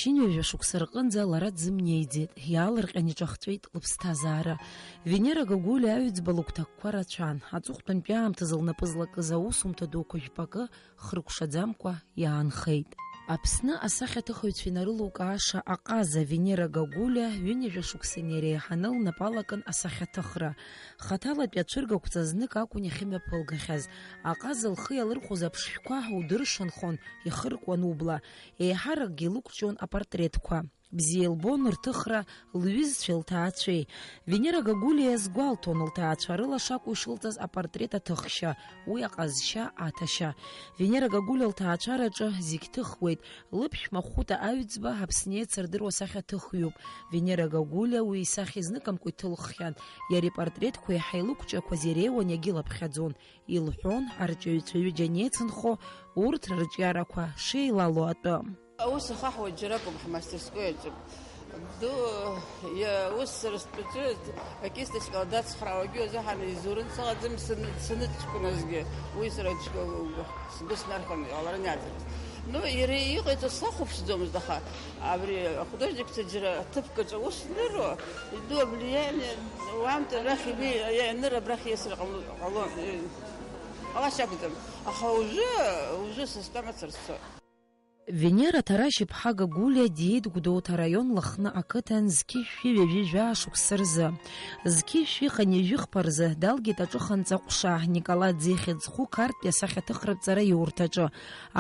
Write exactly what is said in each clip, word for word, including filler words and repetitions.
Ԥшьынҩажәа шықәса рҟынӡа лара дзымнеиӡеит, иаалырҟьан иҿахҵәеит лыԥсҭазаара. Венера Гагулиа Аҩӡба лыгәҭакқәа рацәан. Аҵыхәтәантәи аамҭазы лнапы злакыз аусумҭа дуқәа жәпакы хыркәшаӡамкәа иаанхеит. Аԥсны асахьаҭыхыҩцәа инарылукааша аҟаза Венера Гагулиа ҩынҩажәа шықәса инареиҳаны лнапы алакын асахьаҭыхра. Хаҭалатәи ацәыргақәҵа знык акәын иахьымҩаԥылгахьаз. Аҟаза лхы иалырхәоз аԥшшәқәа удыршанхон, ихыркуан убла. Еиҳаракгьы илықәҿион апортретқәа. Бзиа илбон рҭыхра лҩызцәеи лҭаацәеи. Венера Гагулиа иазгәалҭон лҭаацәа рыла шакәу ишылҵаз апортрет аҭыхшьа, уи аҟазшьа аҭашьа. Венера Гагулиа лҭаацәараҿы зегь ҭыхуеит. Лыԥшәма Хәыта Аҩӡба Аԥсны еицырдыруа сахьаҭыхҩуп. Венера Гагулиа уи исахьа изныкымкәа иҭылххьан. Иара ипортретқәа еиҳа илықәҿиақәаз иреиуан, иагьылаԥхьаӡон. Илҳәон, арҿиаҩцәа ҩыџьа анеицынхо, урҭ рырҿиарақәа шеилало атәы. Аус ахаҳуа џьаракоуп ҳмастерскои аҿы. Ду, иа-, ус сара стәаҿы акисточкала дацхраауагьы уазыҳәан изурын сыҟаӡам, саны-, саныҷкәыназгьы уи сара џька-, сгәы снархьуан, иҟаларын иааӡарц. Ну, иара иҟаиҵо сахәаԥшӡомызт, аха абри ахудожникцәа џьара ҭыԥк аҿы аус аныру, иду авлиание уаамҭа рахь иби-, ианыр абрахь иасыр ҟало-, ҟало-, ҟалашьа акәӡам. Аха ужәы, ужәы сыстәамацара сцоит. Венера Ҭарашь-иԥҳа Гагулиа диит Гәдоуҭа араион Лыхны ақыҭан зқьи шәи ҩажәи жәаа шықәса рзы. Зқьи шәи хынҩажәи хԥа рзы далгеит аҿыханҵа ҟәша Николаӡе ихьӡ зху Қарҭтәи асахьаҭыхратә ҵараиурҭаҿы.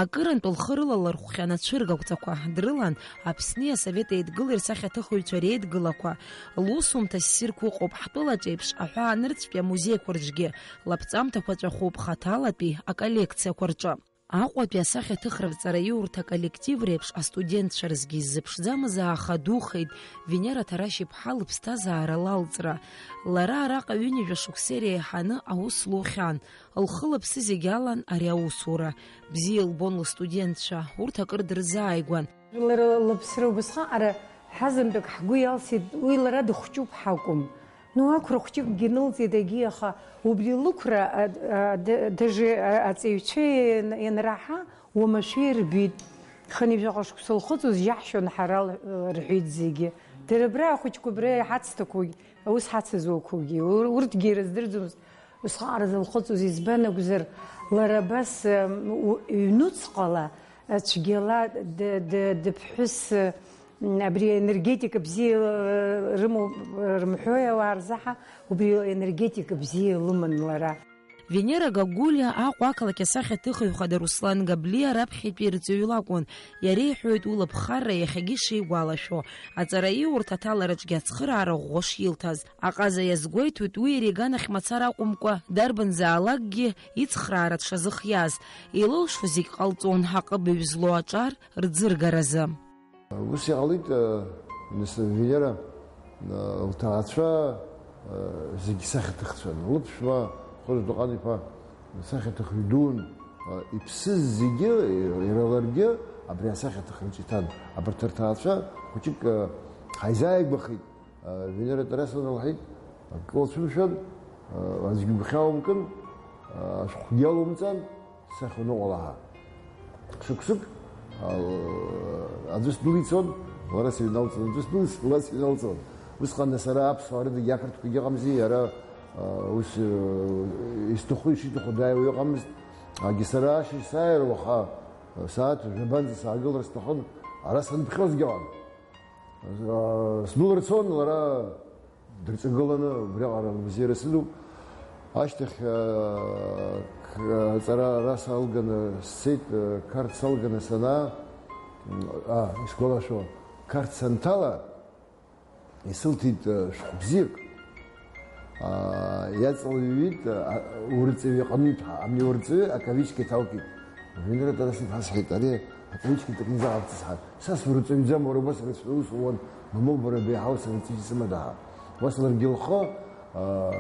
Акырынтә лхы рылалырхәхьан ацәыргақәҵақәа, дрылан Аԥсни Асовет Еидгылеи рсахьаҭыхыҩцәа реидгылақәа. Лусумҭа ссирқәа ыҟоуп ҳтәылаҿ еиԥш аҳәаанырцәтәи амузеиқәа рҿгьы, лаԥҵамҭақәа ҵәахуп хаҭалатәи аколлекциақәа рҿы. Аҟәатәи асахьаҭыхратә ҵараиурҭа аколлектив реиԥш астудентцәа рзгьы иззыԥшӡамыз ааха духеит Венера Ҭарашь-иԥҳа лыԥсҭазаара лалҵра. Лара араҟа ҩынҩажәа шықәса иреиҳаны аус лухьан. Лхы-лыԥсы зегь алан ари аусура. Бзиа илбон лыстудентцәа, урҭ акыр дырзааигәан. Лара лыԥсра убысҟак ара ҳазынтәык ҳгәы иалсит, уи лара дыхәҷуп ҳакәым. Ну, ақәра хәҷыкгьы нылҵит егьи, аха убри лықәра, а, а, д-, даже, а, аҵаҩцәа иан-, ианраҳа, уамашәа ирбеит. Хынҩажәаҟа шықәса лхыҵуаз џьаҳшьон ҳара, л-, рҳәеит зегьы. Дара абра ахәыҷқәа абра иҳацҭақәоугь, аус ҳацызуақәоугьы, ур-, урҭгьы ирыздырӡомызт. Усҟак рзылхыҵуаз избан акәзар, лара абас, м, у-, ҩнуҵҟала, цәгьала д-, д-, дыԥҳәыс, м, абри аенергетика бзиа, ы, рымоуп, ы, рымҳәои ауаа рзаҳа, убри аенергетика бзиа лыман лара. Венера Гагулиа Аҟәа ақалақь асахьаҭыхҩы хада Руслан Габлиа раԥхьатәи ирҵаҩы лакәын. Иара иҳәоит, уи лыԥхарра иахьагьы шигәалашәо, аҵараиурҭа аҭалараҿгьы ацхыраара ӷәӷәа шилҭаз. Аҟаза иазгәеиҭоит, уи иара иганахь мацара акәымкәа, дарбанзаалакгьы ицхраара дшазыхиаз. Илылшо зегь ҟалҵон аҟыбаҩ злоу аҿар рӡыргаразы. Ус иҟалеит, э, нас Венера, э, лҭаацәа, э, зегь сахьаҭыхцәан. Лыԥшәма Хәыжә Доҟан-иԥа сахьаҭыхҩы дуун, э, иԥсыз зегьы, иара ларгьы абри асахьаҭыхраҿы иҭан. Абарҭ рҭаацәа хәыҷык, э, ҳаизааигәахеит. Венера Тарасовна лҳәеит, акы уацәымшәан, аӡәгьы гәхьаа умкын, ашәҟәгьы алумҵан, сахь уныҟәалаҳа. Шықәсык, аӡәы сдәылицон, лара сыҩналҵон, аӡәы сдәылицон, лара сыҩналҵон. Усҟан сара аԥсуаа рыдагьы ақырҭқәагьы ыҟамзи, ара, ус, исҭаху ишиҭаху дааиуа ыҟамызт. Агьы сара ашьыжь сааир уаха, сааҭ жәабанӡа саагылар сҭахын, ара санԥхьозгьы ауан. Сдәылырцон, лара дырҵагыланы, убриаҟара лыбзиара сыдуп. Ашьҭахь, э, к-, аҵара ара салганы сцеит, э, Қарҭ салганы санаа, м, а, исгәалашәо, Қарҭ санҭала, исылҭеит, э, шәҟә бзиак. Аа, иаҵалҩит, а, урҵаҩы иҟану иԥҳа, ами урҵаҩы акавычка иҭалкит. Венера Тарасовна ҳасҳәеит, ари акавычка ҭакны изаҟарҵаз ҳәа. Са сурҵаҩӡам, уара убас рацәа ус уан, мамоу бара беиҳау сара ҵәыжь сымада ҳәа. Убас ларгьы лхы, аа,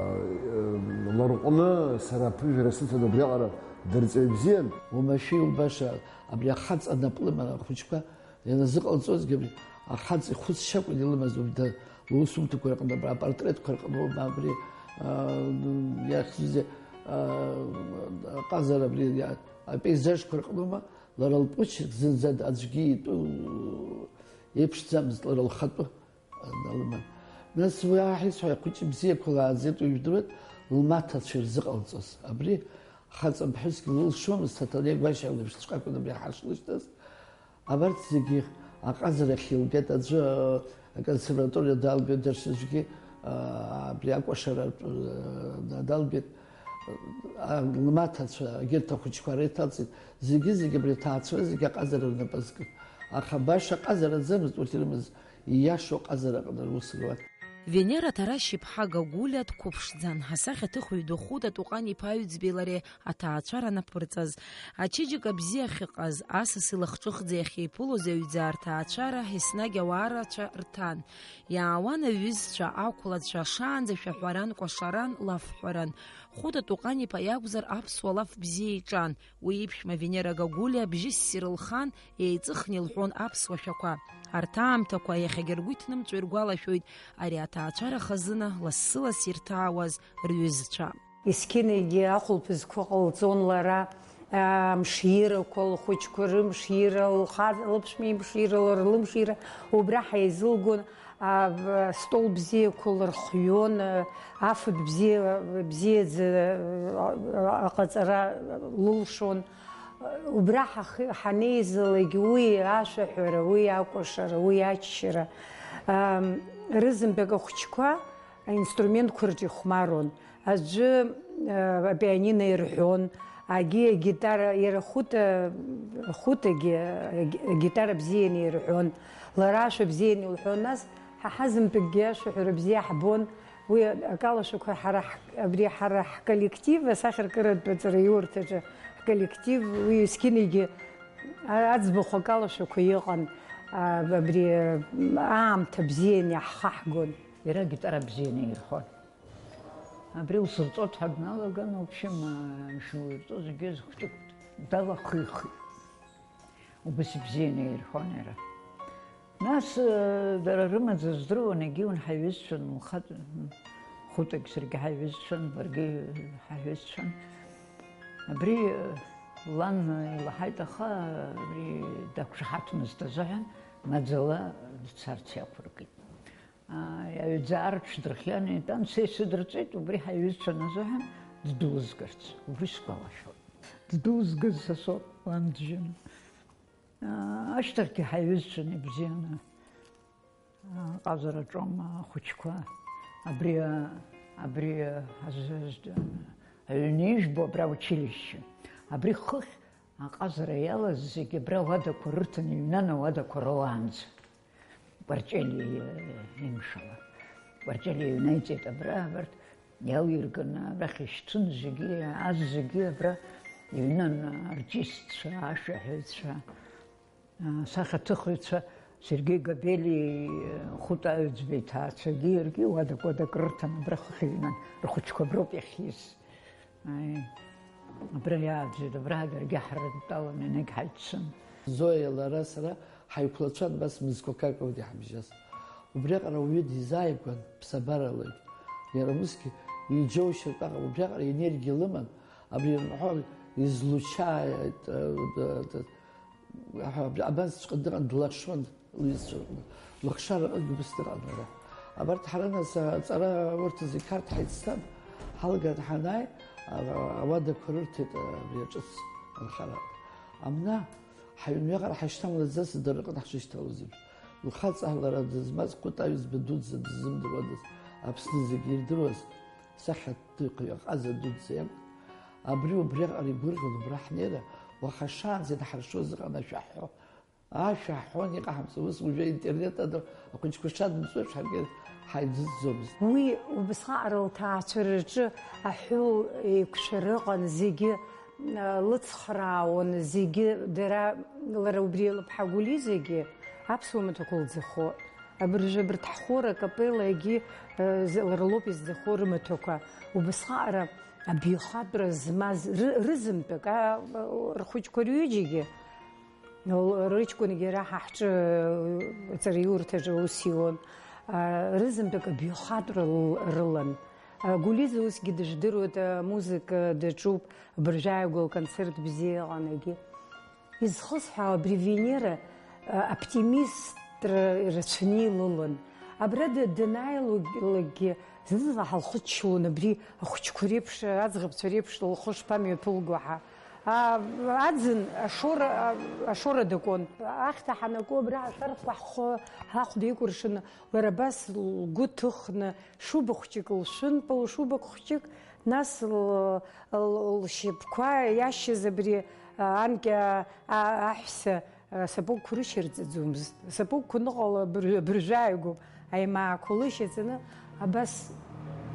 ларҟәны сара аԥыжәара сыҭан убриаҟара дырҵаҩ бзиан. Уамашәа илбаша абри ахаҵа напы лыман ахәыҷқәа Ианазыҟалҵозгьы абри ахаҵа ихәыцшьа акәын илымаз, убри да-, лусумҭақәа рҟны, абра апортретқәа рҟны, абри, аа, иахьӡузеи, аа, аҟазара абри, иа-, апейзажқәа рҟноума, лара лпочерк зынӡа аӡәгьы итәы, Иԥшӡамызт лара лхатәы налыман. Нас уи аҳ исҳәа, ахәыҷы бзиақәа лааӡеит, уи жәдыруеит, лмаҭацәа ирзыҟалҵоз. Абри хаҵа ԥҳәысгьы лылшомызт, аҭалеи гәашьа леиԥшҵәҟьа акәын абри ҳашлышьҭаз. Абарҭ зегьы аҟазарахь илгеит, аӡәы аконсерваториа далгеит, даҽаӡәгьы, а, абри акәашара, а, далгеит. А, лмаҭацәа, егьырҭ ахәыҷқәа ара иҭалҵеит. Зегьы-зегьы абри аҭаацәара зегьы аҟазара рнапы азкын. Аха баша ҟазараӡамызт урҭ ирымаз, ииашоу ҟазара аҟны рус руан. Венера Ҭарашь-иԥҳа Гагулиа дқәыԥшӡан, асахьаҭыхҩы ду Хәыта Туҟан-иԥа Аҩӡбеи лареи аҭаацәара анапырҵаз. Ачеиџьыка бзиа ахьыҟаз, асас илахҿыхӡа иахьеиԥылоз аҩӡаа рҭаацәара еснагь ауаа рацәа рҭан. Иаауан аҩызцәа, ақәлацәа, шаанӡа шәаҳәаран, кәашаран, лафҳәаран. Хәыта Туҟан-иԥа иакәзар, аԥсуа лаф бзиа иҿан. Уи иԥшәма Венера Гагулиа бжьы ссир лхан, еиҵыхны илҳәон аԥсуа шәақәа. Арҭ аамҭақәа иахьагьы ргәы иҭнымҵәо иргәалашәоит ари аҭаацәара хазына лассы-ласс ирҭаауаз рҩызцәа. Есқьынгьы ахәылԥазқәа ҟалҵон лара, амширақәа, лхәыҷқәа рымшира, лхаҵа лыԥшәма имшира, лара лымшира, убра ҳаизылгон, а, стол бзиақәа лырхион, афатә бзиа, бзиаӡа, а, аҟаҵара лылшон. Убра ҳахы-, ҳанеизалак уи ашәаҳәара, уи акәашара, уи аччара, ам, рызынтәык ахәыҷқәа аинструментқәа рҿы ихәмаруан. Аӡәы, а, апианино ирҳәон, агьи агитара, иара Хәыта, Хәытагьы агитара бзианы ирҳәон, лара ашәа бзианы илҳәон, нас ҳа ҳазынтәыкгьы ашәаҳәара бзиа ҳбон. Уи акалашәақәа ҳара ҳ-, абри ҳара ҳколлектив, асахьаркыратә аҵараиурҭаҿы ҳколлектив, уи есқьынгьы а-, аӡбахә акалашәақәа иҟан, а, абри аамҭа бзианы иаҳхаҳгон. Иара агитара бзианы ирҳәон. Абри усырҵоит ҳәа дналаган, в общем, а, мшын уирҵо зегьы зхәыҷык далахихит. Убас ибзианы ирҳәон иара. Нас, э, дара рымаӡа здыруан, егьиун ҳаиҩызцәан, лхатә, Хәытагь саргьы ҳаиҩызцәан, баргьы ҳаиҩызцәан. Абри, э, лан илаҳаит, аха абри дақәшаҳаҭмызт азыҳәан, маӡала дцарц иақәыркит. Аа, аҩӡаа рҽдырхиан, итәан, са исыдырҵеит, убри ҳаиҩызцәан азыҳәан ддәылызгарц, убри сгәалашәоит. Ддәылызгаз са соуп, лан джьын. Аа, ашьҭахьгьы ҳаиҩызцәан ибзианы. Аа, ҟазара ҿом ахәыҷқәа. Абри, а, абри, а, азы-, азы-, аҩны ижәбо абра училище. Абри хыхь аҟазара иалаз зегьы абра ауадақәа рырҭан, иҩнан ауадақәа рылаанӡа. Кәарҷели, э, имшала. Кәарҷели иҩнаиҵеит абра, абарҭ иалирганы арахь ишьҭын зегьы, ас зегьы абра иҩнан, артистцәа, ашәаҳәаҩцәа, асахьаҭыхҩцәа, Сергеи Габели, Хәыта Аҩӡба иҭаацәагьы иаргьы уадак-уадак рырҭан абра хыхь иҩнан, рхәыҷқәа аброуп иахьиз. Аи, абра иааӡоит, абра даргьы ҳрыдтәалан, енагь ҳаицын. Зоиа лара сара ҳаиқәлацәан, абас мызқәак акәын иҳабжьаз. Убриаҟара ауаҩы дизааигәан ԥсабаралоит. Иара усгьы иџьоушьартә аҟара убриаҟара енергиа лыман, абри ирҳәо излучаиааит, э, д-, д-, Аҳа, абри абансҵәҟьа дыҟан, длашон лҩызцәа рҟны. Лыхшара ыҟан, убыс дыҟан лара. Абарҭ ҳара нас аҵара урҭ зегь ҳарҭ ҳаицҭан, ҳалган ҳанааи, а-, ауадақәа рырҭеит, а, абри аҿыц анхара. Амна, ҳаҩнҩаҟара ҳашьҭамлаӡацыз дара рҟны ҳшышьҭалоз еиԥш. Лхаҵа лара дызмаз Хәыта аҩӡба дуӡӡа дыззымдыруадаз, Аԥсны зегь ирдыруаз, сахьаҭыхҩы аҟаза дуӡӡа иакәын. Абри убриаҟара игәырӷьон убра ҳнеира, уаха шаанӡа инаҳаршоз ыҟан ашәа ҳҳәо. Ашәа ҳҳәон, иҟаҳамҵо ус, уажәы аинтернет ада ахәыҷқәа шадымҵуеиԥш, ҳаргьы ҳаидыдӡомызт. Уи убысҟаҟара лҭаацәараҿы аҳәыл еиқәшәара ыҟан, зегьы, а, лыцхраауан, зегьы дара, лара убри лыԥҳа Гәлизагьы аԥсуа маҭәақәа лӡахо, абыржәы абарҭ ҳхор акапеллагьы, а, з-, лара лоуп изӡахо рымаҭәақәа. Убысҟаҟара абаҩхатәра змаз ры-, рызынтәык, а, рхәыҷқәа рҩыџьагьы, Л-, рыҷкәынгьы иара ҳа ҳҿы, э, аҵараиурҭаҿы аус иуан. А, рызынтәык абаҩхатәра л-, рылан. А, Гәлиза усгьы дыжәдыруеит, амузыка даҿуп, абыржәы ааигәа лконцерт бзиа ыҟан егьи. Изхысҳәаау абри Венера, а, оптимист, Р-, рацәаны илылан. Абра д-, данааилогьы зны-зынла ҳалхыччалон абри ахәыҷқәа реиԥш, аӡӷабцәа реиԥш лхы шԥамҩаԥылго ҳәа. А, аӡын ашора, а, ашора дакуан. Ахьҭа ҳанаку абра ҳашәархәа ҳхы ҳахәда икәыршаны, лара абас лгәы ҭыхны, шуба хәҷык лшәын, полушубок хәҷык, нас л-, л-, лшьапқәа иашьыз абри, а, анкьа, а, аҳәса, а, сапогқәа рышьарҵаӡомызт. Сапогқәа ныҟала абыр-, абыржәы ааигәоуп, аимаақәа лышьаҵаны, абас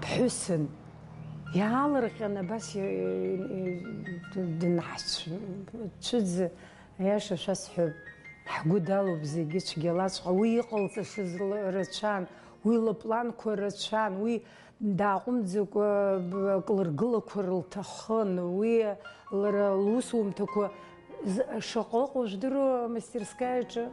ԥҳәысын. Иаалырҟьан, абас и-, и-, дынҳацәцәыӡ, аиаша шәасҳәап, ҳгәы далоуп зегьы цәгьалаҵәҟьа. Уи иҟалҵашаз ла-, рацәан, уи лыпланқәа рацәан, уи дааҟәымҵӡакәа, б-, акы лыргылақәар лҭахын, уи лара лусумҭақәа з-, шаҟа ыҟоу жәдыруа, амастерскаиаҿы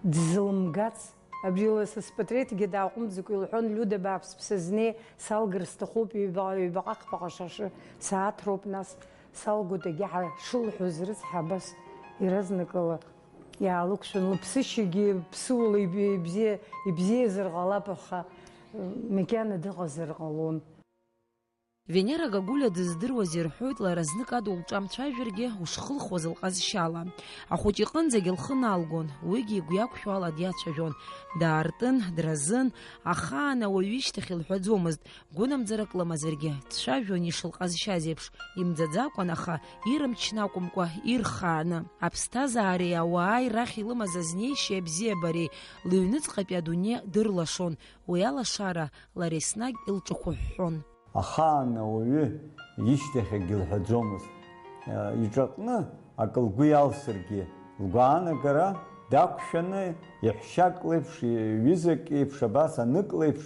дзылмгац. Абри ласас патреҭгьы дааҟәымҵӡакәа илҳәон, Лиуда, бааԥс, бсызнеи, салгар сҭахуп, ҩба-, ҩбаҟа-хԥаҟа шашы сааҭроуп, нас салгоит, егьаҳа шылҳәоз рыцҳа, абас иаразнакала иаалықәшәан, лыԥсышьагьы ԥсыуала иб-, ибзиа, ибзиазар ҟалап, аха, э, макьана дыҟазар ҟалон. Венера Гагулиа дыздыруаз ирҳәоит, лара знык адулҿамцәажәаргьы ушхылхуаз лҟазшьала. Ахәыҷ иҟынӡагь лхы налгон, уигьы игәы иақәшәо ала диацәажәон. Даартын, дразын, ахаан ауаҩы ишьҭахь илҳәаӡомызт, гәынамӡарак лымазаргьы, дцәажәон ишылҟазшьаз еиԥш, имӡаӡакәан, аха ирымчны акәымкәа, ирхааны. Аԥсҭазаареи ауааи рахь илымаз азнеишьеи абзиабареи лыҩныҵҟатәи адунеи дырлашон, уи алашара лара еснагь илҿықәыҳәҳәон. Ахаан ауаҩы ишьҭахь акгьы лҳәаӡомызт. Иҿаҟны акы лгәы иалсыргьы, лгәаанагара дақәшәаны, иаҳәшьак леиԥш, ҩызак еиԥш, абас анык леиԥш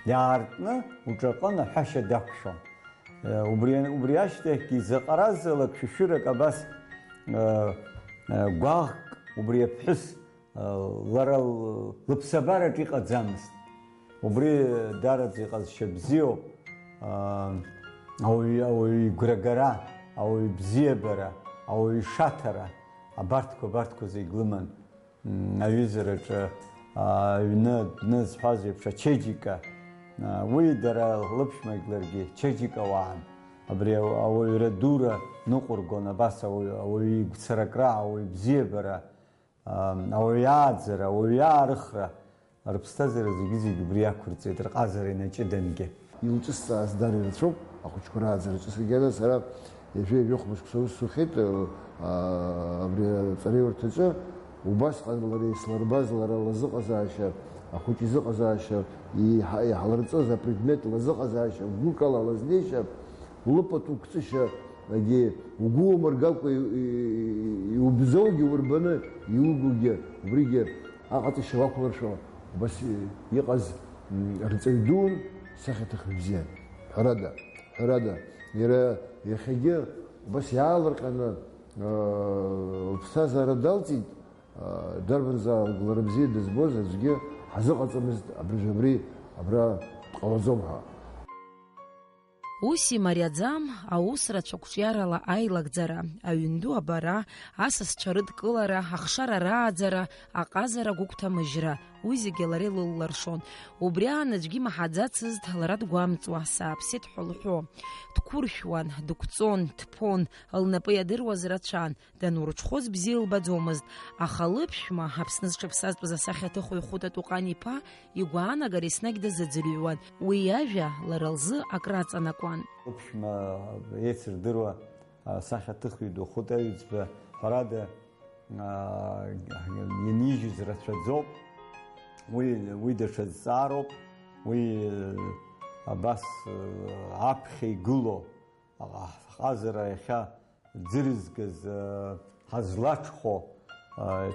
иаартны уҿаҟын аҳәашьа дақәшәон. Убри, убри ашьҭахьгьы изаҟаразаалак шәышәырак абас, гәаӷк убри аԥҳәыс лара лыԥсабараҿ иҟаӡамызт. Убри даараӡа иҟазшьа бзиоуп, ауаҩ, ауаҩы игәрагара, ауаҩы бзиабара, ауаҩы ишаҭара, абарҭқәа, абарҭқәа зегь лыман, м, аҩызараҿы, аҩны, адәны зҳәаз еиԥш ачеиџьыка, уи дара лыԥшәмагь ларгьы чеиџьыка уаан. Абри ауаҩра дура ныҟәыргон, абас ауаҩ, ауаҩы игәцаракра, ауаҩы бзиабара, Ауаҩы ааӡара, ауаҩы аарыхра, рыԥсҭазаара зегьы-зегьы убри иақәырҵеит, рҟазара инаҷыдангьы. Илҿысҵааз даара ирацәоуп, ахәыҷқәа рааӡара ҿыцгьы. Сара ҩажәи ҩажәи хәба шықәса аус сухьеит, а, абри аҵараиурҭаҿы, убасҟан лара ислырбаз, лара лазыҟазаашьа, ахәыҷ изыҟазаашьа, иҳа-, иҳалырҵыз апредмет лазыҟазаашьа, гәыкала лазнеишьа, лыпату қәҵышьа, егьи угәы уамыргакәа и-, и-, и-, иубзоугьы урбаны, иугогьы, убригьы аҟаҵашьа уақәлыршәо, убас и-, иҟаз, м, рҵаҩ дуун, сахьаҭыхҩы бзиан. Ҳәарада, ҳәарада, иара иахьагьы убас иаалырҟьаны, аа, лыԥсҭазаара далҵит, аа, дарбанзаалак лара бзиа дызбоз аӡәгьы ҳазыҟаҵамызт, абыржә абри абра дҟалаӡом ҳәа. Ус имариаӡам аус рацәа қәҿиарала аилагӡара, аҩнду абара, асасцәа рыдкылара, ахшара рааӡара, аҟазара гәыгәҭамыжьра, уи зегьы лара илыллыршон. Убри аан аӡәгьы имаҳаӡацызт лара дгәамҵуа, сааԥсеит ҳәа лҳәо. Дқәыршәуан, дықәҵон, дԥон, лнапы иадыруаз рацәан, данурҽхәоз бзиа илбаӡомызт, аха лыԥшәма, Аԥсны зҽаԥсазтәыз асахьаҭыхҩы Хәыта Тоҟан-иԥа, игәаанагара еснагь дазыӡырҩуан, уи иажәа лара лзы акраҵанакуан. Лыԥшәма еицырдыруа асахьаҭыхҩы ду Хәыта Аҩӡба, ҳәарада, аа, инижьыз рацәаӡоуп. Уи, уи даҽа зҵаароуп. Уи, абас, аԥхьа игылоу, аҟазара иахьа ӡырызгаз, ҳазлаҽхәо,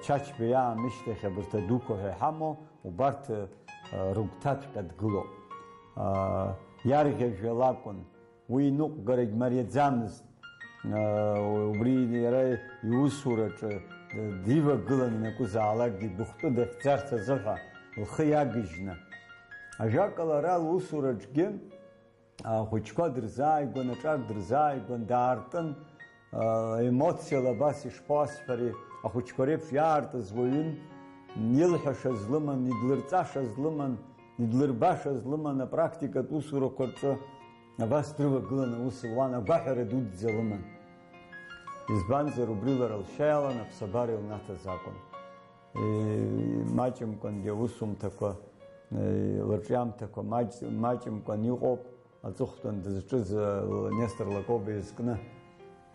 Чачба иаамышьҭахь абарҭ адуқәа ҳәа иҳамоу, убарҭ рыгәҭаҵәҟьа дгылоуп. Иарӷьажәҩа лакәын, уи иныҟәгарагь мариаӡамызт. Убри иара иусураҿы дивагылан ианакәызаалакгьы дыхәтәы дахьӡарц азыҳәа лхы иагыжьны. Ажәакала, ара лусураҿгьы Ахәыҷқәа дырзааигәан, аҿар дырзааигәан, даартын, а, емоциала абас ишԥасҳәари, ахәыҷқәа реиԥш иаартыз уаҩын, илҳәашаз лыман, идлырҵашаз лыман, идлырбашаз лыман, апрактикатә усурақәа рҿы абас дрывагыланы аус луан, агәаҳәара дуӡӡа лыман. Избанзар, убри лара лшьа иалан аԥсабара илнаҭаз акәын. Е, маҷымкәангьы аусумҭақәа, е, лырҿиамҭақәа маҷ-, маҷымкәан иҟоуп. Аҵыхәтәан дызҿыз, э, Нестор Лакоба изкны,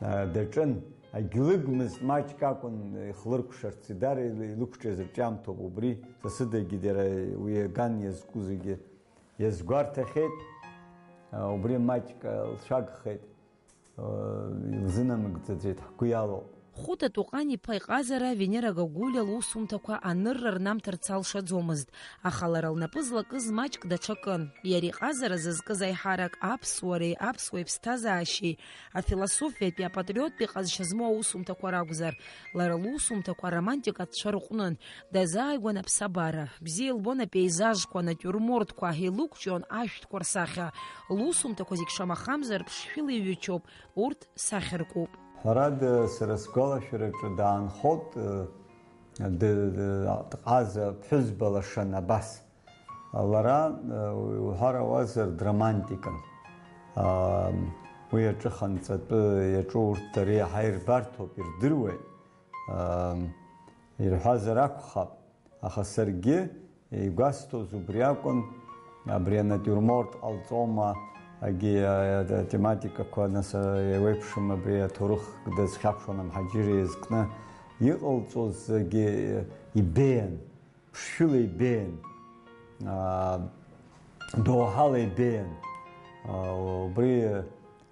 э, даҿын. Агьлыгмызт, маҷк акәын ихлыркәшарц, дара илықәҿиаз рҿиамҭоуп убри. Са сыдагьы дара уи аган иазку зегьы иазгәарҭахьеит. Э, убри маҷк, э, лцәагхеит. Э, илзынамыгӡаӡеит, ҳгәы иалоуп. Хәыта Тоҟан-иԥа иҟазара Венера Гагулиа лусумҭақәа анырра рнамҭарц алшаӡомызт, аха лара лнапы злакыз маҷк даҽакын. Иара иҟазара зызкыз аиҳарак аԥсуареи аԥсуа иԥсҭазаашьеи, афилософиатәи, апатриоттәи ҟазшьа змоу аусумҭақәа ракәзар, лара лусумҭақәа аромантикатә цәа рыҟәнын. Дазааигәан аԥсабара, бзиа илбон апеизажқәа, анатиурмортқәа, илықәҿион ашәҭқәа рсахьа. Лусумҭақәа зегь шамахамзар ԥшшәыла иҩычоуп, урҭ сахьаркуп. Ҳәарада, сара сгәалашәараҿы даанхот, ы, ды-, ды-, дҟаза ԥҳәызба лашан абас. Лара, ы, уҳәар ауазар, дромантикын. А, уи аҿы ханҵатәы иаҿу урҭ дара иаҳа ирбарҭоуп, ирдыруеит. А, ирҳәазар акәхап. Аха саргьы игәасҭоз убри акәын, абри анатиурморт ҟалҵома, агьи, а, атематикақәа, нас, а, еиуеиԥшым абри аҭоурых дазхьаԥшуан амҳаџьыраа изкны иҟалҵоз, агьи, а, ибеиан, ԥшшәыла ибеиан, а, доуҳала ибеиан. А, убри,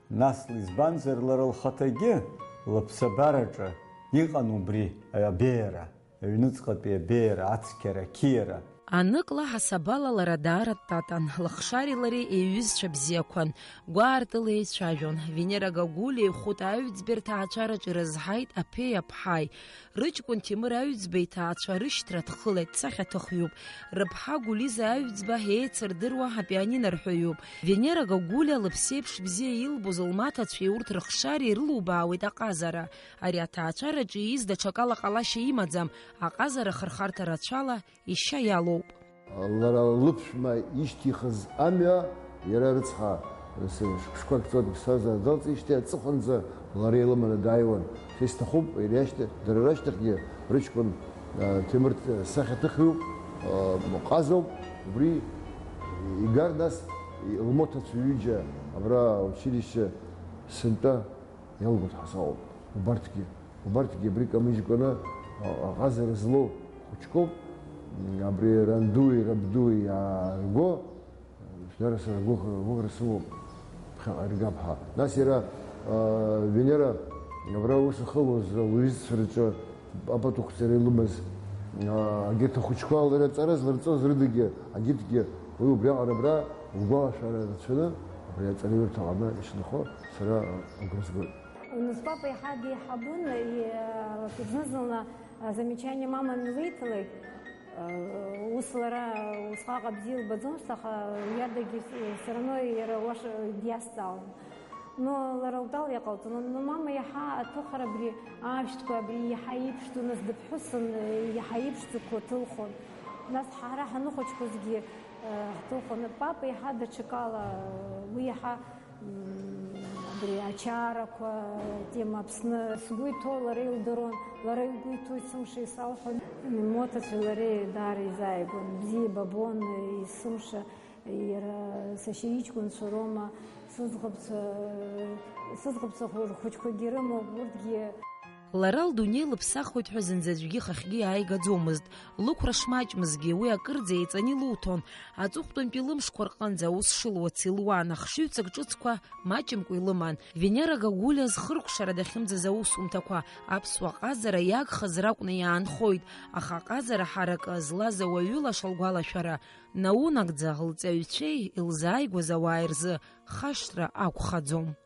нас, избанзар, лара лхаҭагьы лыԥсабараҿы иҟан убри абеиара. Аҩныҵҟатәи абеиара, ацқьара, ақьиара. Анык лаҳасабала лара даара дтатан, лыхшареи лареи еиҩызцәа бзиақәан, гәаартыла еицәажәон. Венера Гагулиеи Хәыта Аҩӡбеи рҭаацәараҿы ирызҳаит аԥеи аԥҳаи. Рыҷкәын Ҭемыр Аҩӡба иҭаацәа рышьҭра дхылеит, дсахьаҭыхҩуп. Рыԥҳа Гәлиза Аҩӡба еицырдыруа апианино рҳәаҩуп. Венера Гагулиа лыԥсеиԥш бзиа илбоз лмаҭацәеи урҭ рыхшареи ирылубаауеит аҟазара. Ари аҭаацәараҿы ииз даҽакала ҟалашьа имаӡам, аҟазара ахырхарҭа рацәала ишьа иалоуп. Лара лыԥшәма ишьҭихыз амҩа, иара рыцҳа, сы-, шықәсқәак ҵуеит иԥсҭазаара далҵижьҭеи аҵыхәанӡа лара илыманы дааиуан. Са исҭахуп, иара иашьҭа-, дара рашьҭахьгьы рыҷкәын, а, Ҭемыр сахьаҭыхҩуп, а, ҟазоуп, убри игар нас лмоҭацәа ҩыџьа абра училище сынтәа иалгәаҭҳәасаауп. Убарҭгьы, убарҭгьы абри камыжькәаны, а, аҟазара злоу хәыҷқәоуп, м, абри рандуи рабдуи иаарго, дара сара гәыӷ-, гәыӷра сымоуп, ԥхьаҟа иргап ҳәа. Нас иара, а, Венера абра аус ахылоз лҩызцәа рҿы апатуқәҵара илымаз, аа, агьырҭ ахәыҷқәа лара аҵара злырҵоз рыдагьы, агьырҭгьы, уи убриаҟара абра лгәалашәара рацәаны, абри аҵараиурҭа аҟны ишынхо сара агәра згоит. Нас папа иаҳа деиҳабын, и-, зны-зынла, а, замечание маман илиҭалеит. Ус лара усҟак бзиа илбаӡомызт, аха уи адагьы с-, все равно иара уаша диазҵаауан. Но лара лтәала иҟалҵон. Но мама иаҳа аҭыхра абри, аашәҭқәа абри иаҳа иԥшӡон, нас дыԥҳәысын, иаҳа иԥшӡақәа ҭылхон. Нас ҳара ҳаныхәыҷқәазгьы, э, ҳҭылхон. Папа иаҳа даҽакала, уи иаҳа, м, абри ачарақәа, тема Аԥсны сгәы иҭоу лара илдыруан, лара илгәы иҭоу есымша исалҳәон. Моҭацәеи лареи даара изааигәан, бзиа ибабон, есымша. Иара сашьа иҷкәынцәа роума, сыӡӷабцәа, сыӡӷабцәа хәы-, рхәыҷқәагьы рымоуп, урҭгьы. Лара лдунеи лыԥсахуеит ҳәа зынӡаӡәгьы ихахьгьы иааигаӡомызт. Лықәра шмаҷмызгьы, уи акырӡа еиҵаны илуҭон. Аҵыхәтәантәи лымшқәа рҟынӡа аус шылуац илуан, ахшыҩҵак ҿыцқәа маҷымкәа илыман. Венера Гагулиа зхыркәшара дахьымӡаз аусумҭақәа аԥсуа ҟазара иагхаз ракәны иаанхоит, аха аҟазара ҳаракы злаз ауаҩы лаша лгәалашәара наунагӡа лҵаҩцәеи илзааигәаз ауааи рзы хашҭра акәхаӡом.